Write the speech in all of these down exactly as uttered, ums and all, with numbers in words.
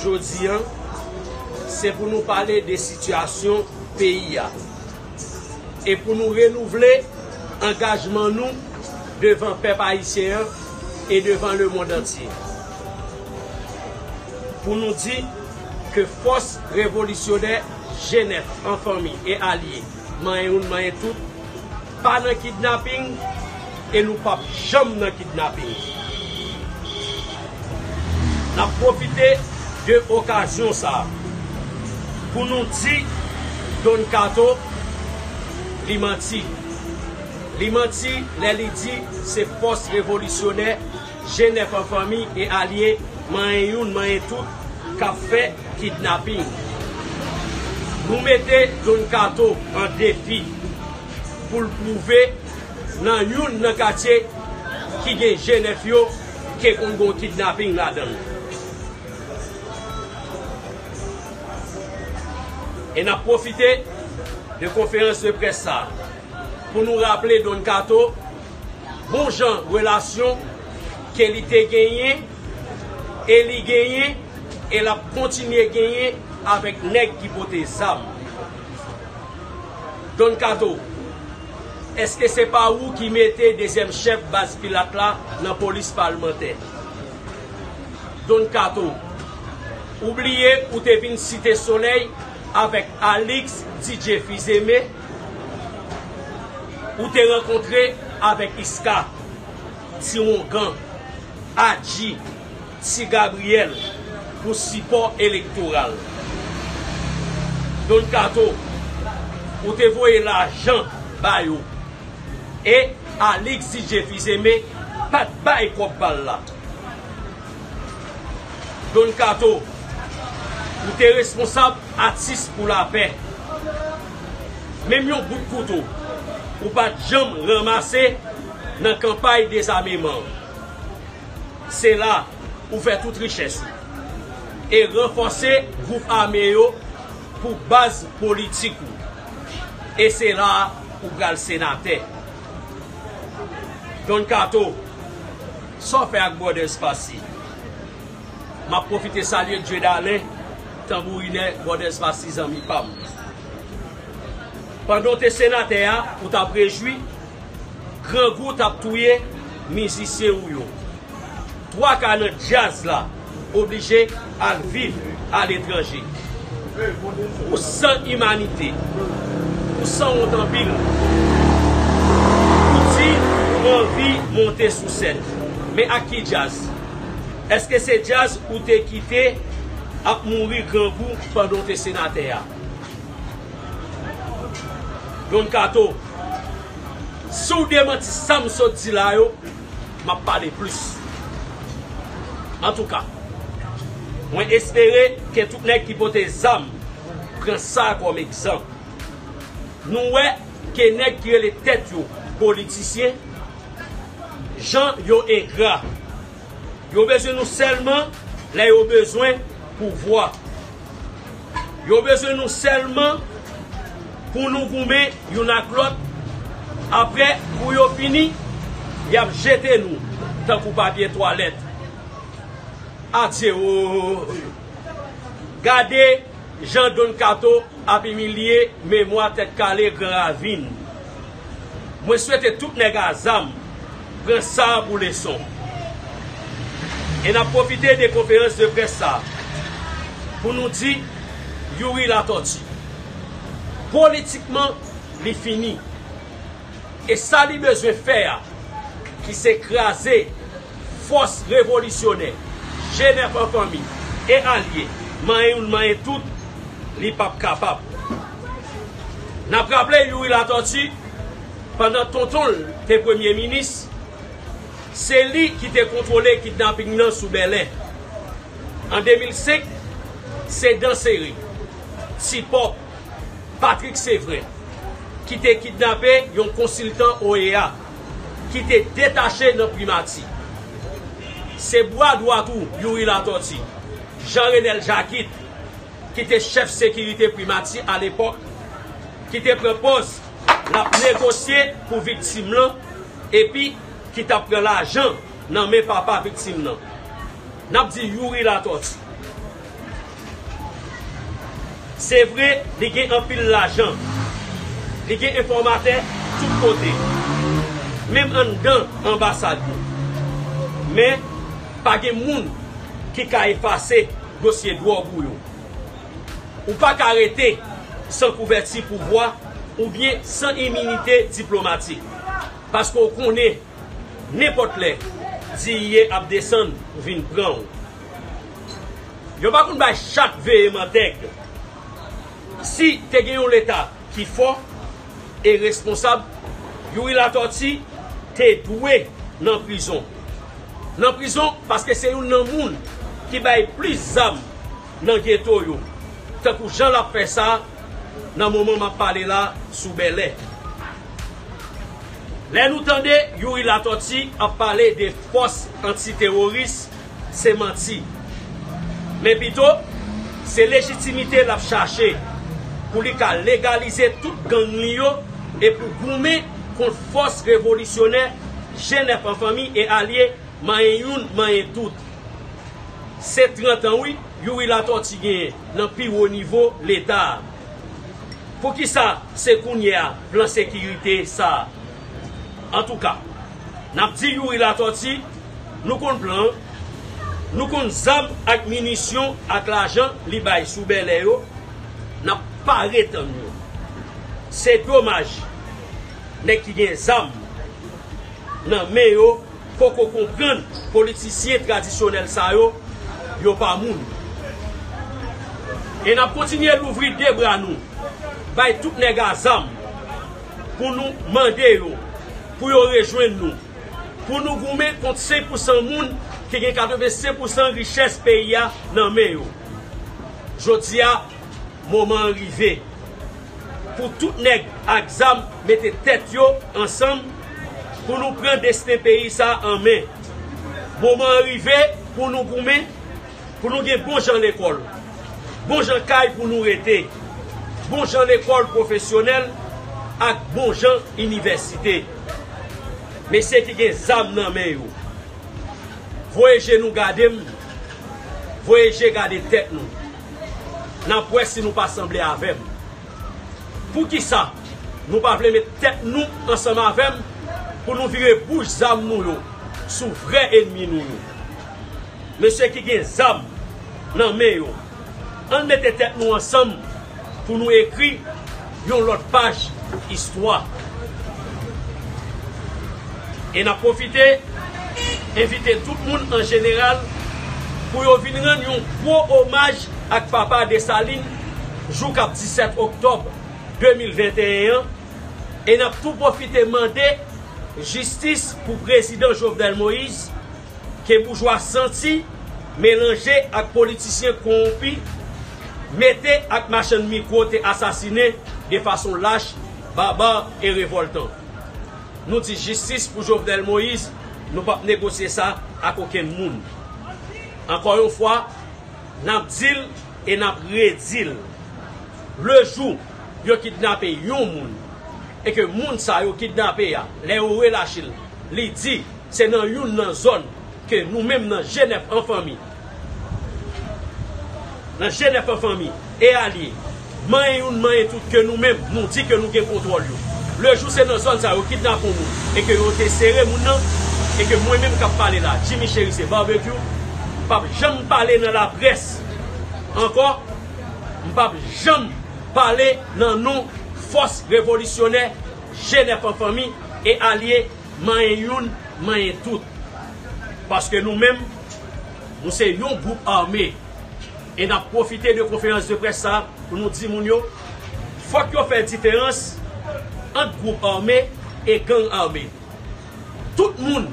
Jodi a, se pou nou pale de sitiyasyon peyi a e pou nou renouvle angajman nou devan pèp ayisyen an e devan lemonn antye. Pou nou di ke fòs revolisyonè G nèf an fanmi e alye, manyen youn, manyen tout, pa nan kidnaping e nou p ap janm nan kidnaping. N ap pwofite de okazyon sa a pou nou di Don Kato li manti. Li manti lè li di se fòs revolisyonè G nèf an fanmi e alye, manyen youn, manyen tout, k ap fè kidnaping. Nou mete Don Kato an defi pou l pwouve nan youn nan katye ki gen G nèf yo ke konn gon kidnaping ladan l. E n ap pwofite de konferans de près sa a pou nou raple Don Kato bon jan relasyon ke li te genyen e li genyen e l ap kontinye genyen avèk nèg ki pote zam. Don Kato, èske se pa ou ki mete dezyèm chèf baz Pilat la nan polis palmantè? Don Kato, ou bliye ou te vin Site Solèy avèk Alix D J Fizeme, ou te rankontre avèk Iska, Ti Wongan, Adji, Ti Gabriyèl pou sipò elektoral. Don Kato, ou te voye lajan ba yo. E Alix D J Fizeme pa t bay kòb bal la. Don Kato, ou te responsab Atis pou Lapè. Menm yon bout kouto, ou pa t janm ranmase nan kanpay dezameman an. Se la ou fè tout richès ou e ranfòse gwoup ame yo pou baz politik ou. E se la ou pral senatè. Don Kato, sa w fè ak Brothers Passy? M ap pwofite salye Dieudalen, tanbourinè Brothers Passy, zanmi pa m. Pandan w te senatè a, ou t ap rejwi, grangou t ap touye mizisyen ou yo. Twa ka nan djaz la oblije al viv aletranje. Ou san imanite. Ou sanwont anpil. Ou di ou anvi monte sou sèn. Men ak ki djaz? Èske se djaz ou te kite ap mouri grangou pandan w te senatè a? Don Kato, si w demanti sa m sot di la yo, m ap pale plis. Antouka, mwen espere ke tout nèg ki pote zam pran sa kòm egzanp. Nou wè ke nèg ki rele tèt yo politisyen, jan yo engra. Yo bezwen nou sèlman lè yo bezwen pouvwa. Yo bezwen nou sèlman pou nou goumen youn ak lòt. Apre, kou yo fini, y ap jete nou tankou papye twalèt. Adye o! Gade jan Don Kato ap imilye memwa Tèt Kale Gran Ravin. Mwen swete tout nèg a zam pran sa a pou leson. E n ap pwofite de konferans de près sa a pou nou di Youri Latortue, politikman, li fini. E sa li bezwen fè a, ki se kraze fòs revolisyonè G nèf an fanmi e alye, manyen youn, manyen tout, li p ap kapab. N ap raple Youri Latortue, pandan tonton l te premye minis, se li ki te kontwole kidnaping nan sou Bèlè. An de mil senk, se Dansere, Ti Pòp, Patrick Séverin, ki te kidnape yon konsiltan O E A, ki te detache nan Primati. Se bwa dwat ou, Youri Latortue, Jean Renel Jacquit, ki te chèf sekirite Primati alepòk, ki te pran pòz l ap negosye pou viktim lan, epi ki t ap pran lajan nan men papa viktim nan. N ap di Youri Latortue, Se vre, li gen anpil lajan. Li gen enfòmatè tout kote, menm anndan anbasad yo. Men, pa gen moun ki ka efase dosye dwòg ou yo. Ou pa ka rete san kouvèti pouvwa oubyen san iminite diplomatik, paske w konnen nenpòt lè D E A ap desann vin pran w. Yo pa konn bay chat veye mantèg. Si te gen yon Leta ki fò e responsab, Youri Latortue te dwe nan prizon. Nan prizon paske se youn nan moun ki bay plis zam nan geto yo, tankou jan l ap fè sa nan moman m ap pale la sou Bèlè. Lè nou tande Youri Latortue ap pale de fòs antiteworis, se manti. Men pito, se lejitimite l ap chache pou li ka legalize tout gang li yo e pou goumen kont fòs revolisyonè G nèf an fanmi e alye manyen youn, manyen tout. Se trant an, wi, Youri Latortue genyen nan pi wo nivo Leta a. Poukisa se kounye a plan sekirite sa a? Antouka, n ap di Youri Latortue, nou konn plan an, nou konn zam ak minisyon ak lajan li bay sou Bèlè yo, n ap pare tann yo. Se domaj, nèg ki gen zam nan men yo poko konprann politisyen tradisyonèl sa yo, yo pa moun. E n ap kontinye louvri de bra nou bay tout nèg a zam pou nou mande yo pou yo rejwenn nou, pou nou goumen kont senk pousan moun ki gen katrevensenk pousan richès peyi a nan men yo. Jodi a, moman an rive pou tout nèg ak zam mete tèt yo ansanm pou nou pran desten peyi sa a an men. Moman an rive pou nou goumen, pou nou gen bon jan lekòl, bon jan kay pou nou rete, bon jan lekòl pwofesyonèl ak bon jan inivèsite. Mesye ki gen zam nan men yo, voye je nou gade m, voye je gade tèt nou. N ap wè si nou pa sanble avè m. Poukisa nou pa vle met tèt nou ansanm avè m pou nou vire bouch zam nou yo sou vrè ènmi nou yo? Mesye ki gen zam nan men yo, ann mete tèt nou ansanm pou nou ekri yon lòt paj istwa. E n ap pwofite envite tout moun an jeneral pou yo vin rann yon gwo omaj ak Papa Desalin jou k ap disèt oktòb de mil venteyen an. E n ap tou pwofite mande jistis pou Prezidan Jovenel Moïse, ke boujwa santi melanje ak politisyen kowonpi, mete ak machann mikwo te asasinen de fason lach, baba e revòltan. Nou di jistis pou Jovenel Moïse, nou p ap negosye sa ak okenn moun. Ankò yon fwa, n ap di l e n ap redi l. Lejou yo kidnape yon moun, e ke moun sa yo kidnape a, lè yo relache l, li di se nan youn nan zòn ke nou menm nan G nèf an fanmi, nan G nèf an fanmi e alye, manyen youn, manyen tout ke nou menm, nou di ke nou gen kontwòl yo. Lejou se nan zòn sa yo kidnape yon moun, e ke yo te sere moun nan, e ke mwen menm k ap pale la, Jimmy Chérisier Barbecue, p ap janm pale nan laprès ankò, m p ap janm pale nan non fòs revolisyonè G nèf an fanmi e alye manyen youn, manyen tout. Paske nou menm, nou se yon gwoup ame. E n ap pwofite de konferans de près sa a pou nou di moun yo, fòk yo fè diferans ant gwoup ame e gang ame. Tout moun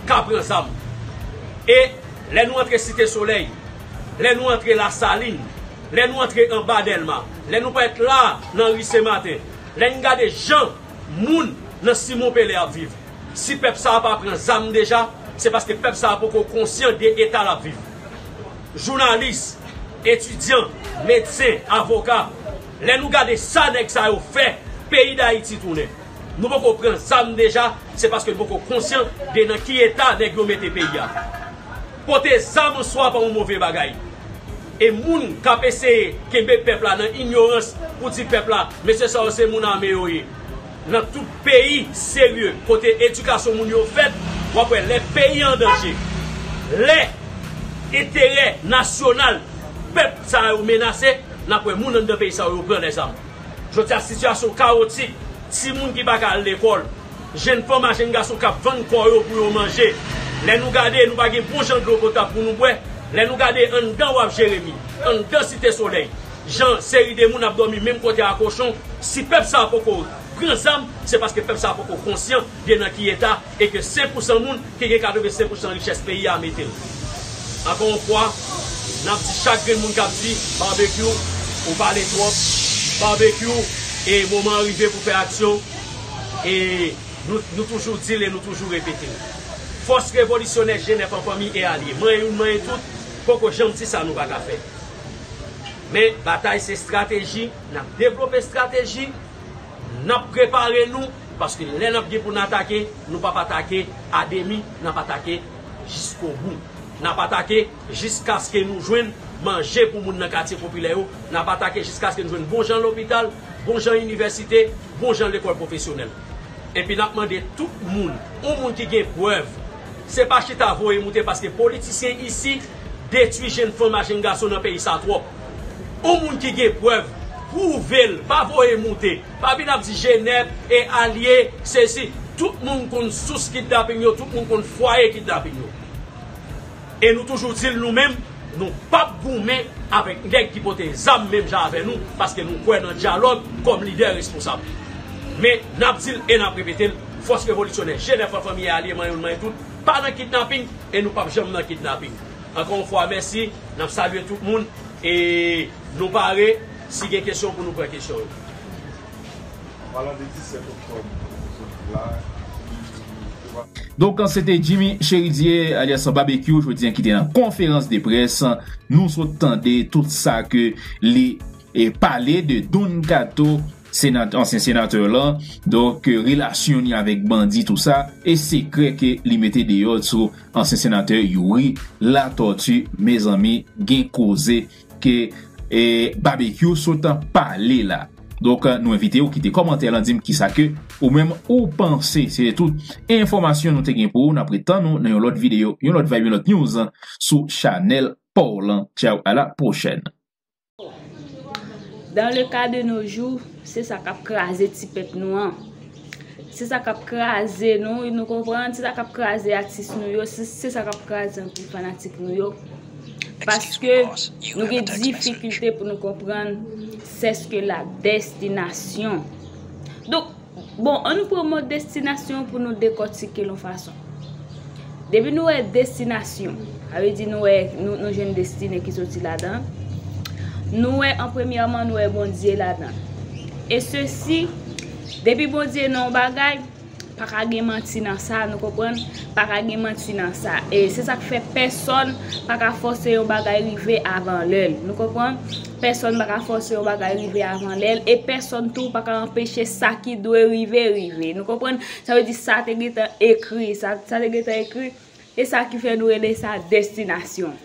ka pran zam. E lè nou antre Site Solèy, lè nou antre Lasalin, lè nou antre anba Dèlma, lè nou parèt la a nan ri Senmaten, lè n gade jan moun nan Simon Pele ap viv, si pèp sa a pa pran zam deja, se paske pèp sa a poko konsyan de eta l ap viv. Jounalis, etidyan, medsen, avoka, lè nou gade sa nèg sa yo fè peyi Dayiti tounen, nou poko pran zam deja, se paske nou poko konsyan de nan ki eta nèg yo mete peyi a. Pote zam an swa pa yon move bagay. E moun k ap eseye kenbe pèp la nan inyorans pou di pèp la, mesye sa yo se moun ame yo ye. Nan tout peyi serye, kote edikasyon moun yo fèt, w ap wè lè peyi an danje, lè enterè nasyonal pèp sa yo menase, n ap wè moun anndan peyi sa yo, yo pran lèzam. Jodi a, sitiyasyon kawotik, timoun ki pa ka al lekòl, jèn fanm a jèn gason k ap vann kò yo pou yo manje. Lè nou gade, nou pa gen bon jan dlo potab pou nou bwè. Lè nou gade anndan w ap Jeremi, anndan Site Solèy, jan seri de moun ap dòmi menm kote a kochon, si pèp sa a poko pran zam, se paske pèp sa a poko konsyan de nan ki eta e ke senk pousan moun ki gen katrevensenk pousan richès peyi a mete l. Ankò yon fwa, n ap di chak grenn moun k ap di, Babekyou, ou pale twòp, Babekyou, e moman an rive pou fè aksyon, e nou, nou toujou di l e nou toujou repete l. Fòs revolisyonè G nèf an fanmi e alye, manyen youn, manyen tout, poko janm di sa nou pa ka fè. Men, batay se estrateji, n ap devlope estrateji, n ap prepare nou, paske lè n ap gen pou n atake, nou p ap atake a demi, n ap atake jiskobou. N ap atake jiskaske nou jwenn manje pou moun nan katye popilè yo, n ap atake jiskaske nou jwenn bon jan lopital, bon jan inivèsite, bon jan lekòl pwofesyonèl. Epi n ap mande tout moun, yon moun ki gen prèv, se pa chita voye moute paske politisyen isi detwi jèn fanm a jèn gason nan peyi sa twòp. Yon moun ki gen prèv, pwouve l, pa voye moute. Pa vin ap di G nèf e alye, sesi. Tout moun konn sous kidnaping yo, tout moun konn fwaye kidnaping yo. E nou toujou di l nou menm, nou p ap goumen avèk nèg ki pote zam menm jan avè nou, paske nou kwè nan dyalòg kòm lidè responsab. Men, n ap di l e n ap repete l, fòs revolisyonè G nèf an fanmi e alye, manyen youn, manyen tout, pa nan kidnaping e nou p ap janm nan kidnaping. Ankò yon fwa, mèsi, n ap salye tout moun e nou pare, si gen kesyon pou nou pran kesyon yo. An palan de disèt oktòb, jodi la, li, li, li, Donk, se te Jimmy Chéridier, alyas Babekyou, jodi a, ki te nan konferans de près. Nou sot tande tout sa ke li, e, pale de Don Kato, senat-, ansyen senatè lan. Donk, e, relasyon li avèk bandi, tou sa, e sekrè ke li mete deyò sou ansyen senatè Youri Latortue. Mezanmi, gen koze ke, e, Babekyou sot pale la. Donk, nou envite w kite kòmantè lan, di m kisa ke ou menm ou panse. Se tout enfòmasyon nou te gen pou ou. N ap ret tann ou nan yon lòt videyo, yon lòt vibe, yon lòt news sou chanèl pa w lan. Tchaw, a la pwochèn. Dans le cas de nos jours, se sa k ap kraze ti pèp nou an. Se sa k ap kraze nou, nou konprann? Se sa k ap kraze atis nou yo, se, se sa k ap kraze anpil fanatik nou yo. Paske nou gen difikilte pou nou konprann sèske la destinasyon. Donk, bon, ann nou pran mo destinasyon pou nou dekòtike l yon fason. Depi nou wè destinasyon, sa vle di nou wè, nou, nou jwenn destine ki soti ladan. Nou wè, an premyèman, nou wè Bondye ladan. E sesi, depi Bondye nan yon bagay, pa ka gen manti nan sa, nou konprann? Pa ka gen manti nan sa. E se sa k fè pèsonn pa ka fòse yon bagay rive avan lè l. Nou konprann? Pèsonn pa ka fòse yon bagay rive avan lè l. E pèsonn tou pa ka anpeche sa ki dwe rive, rive. Nou konprann? Sa vle di sa te gentan ekri. Sa, sa te gentan ekri. E sa ki fè nou rele sa destinasyon.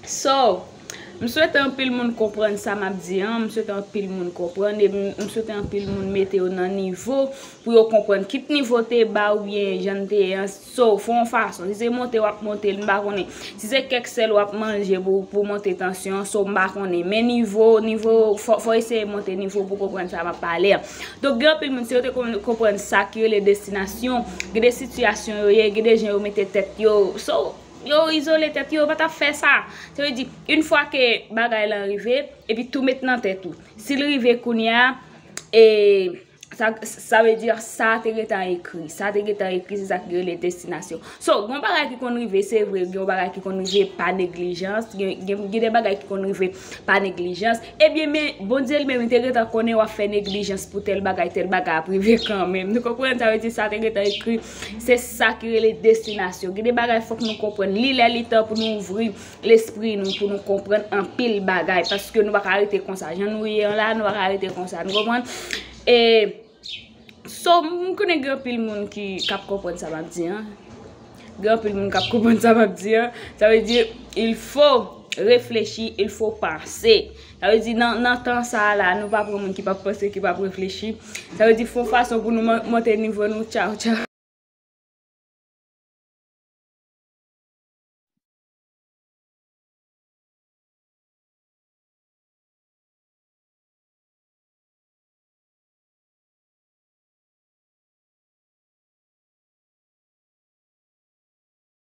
So, m swete anpil moun konprann sa m ap di an, m swete anpil moun konprann, e m, m swete anpil moun mete yo nan nivo pou yo konprann. Kit nivo te ba oubyen jan n te ye an, so, fè yon fason. Si se monte w ap monte l, m pa konnen. Si se kèk sèl w ap manje pou, pou monte tansyon an, so, m pa konnen. Men nivo, nivo, fò, fò eseye monte nivo pou konprann sa m ap pale an. Donk, gen anpil moun, si yo te kon-, konprann sa ki rele destinasyon, gen de sitiyasyon yo ye, gen de jan yo mete tèt yo. So, yo izole tèt yo, yo pa t ap fè sa. Sa vle di, yon fwa ke bagay lan rive, epi tou met nan tèt ou. Si l rive kounye a, e, sa, sa vle di, sa te gentan ekri. Sa te gentan ekri, se sa ki rele destinasyon. So, gen yon bagay ki konn rive, se vre, gen yon bagay ki konn rive pa neglijans, gen, gen, gen de bagay ki konn rive pa neglijans. Ebyen, men, Bondye li menm, li te gentan konnen w ap fè neglijans pou tèl bagay, tèl bagay ap rive kanmenm. Nou konprann? Sa vle di sa te gentan ekri. Se sa ki rele destinasyon. Gen de bagay fòk nou konprann. Li lè, li tan pou nou ouvri lespri nou, pou nou konprann anpil bagay. Paske nou pa ka rete konsa. Jan nou ye an la, nou pa ka rete konsa. Nou konprann? E, so, m konnen gen anpil moun ki, k ap konprann sa m ap di an. Gen anpil moun k ap konprann sa m ap di an. Sa vle di, il faut Réfléchir, il faut penser. Sa vle di nan, nan tan sa a la, nou pa pran moun ki p ap panse, ki p ap reflechi. Sa vle di fè yon fason pou nou mon- monte nivo nou, tchaw, tchaw.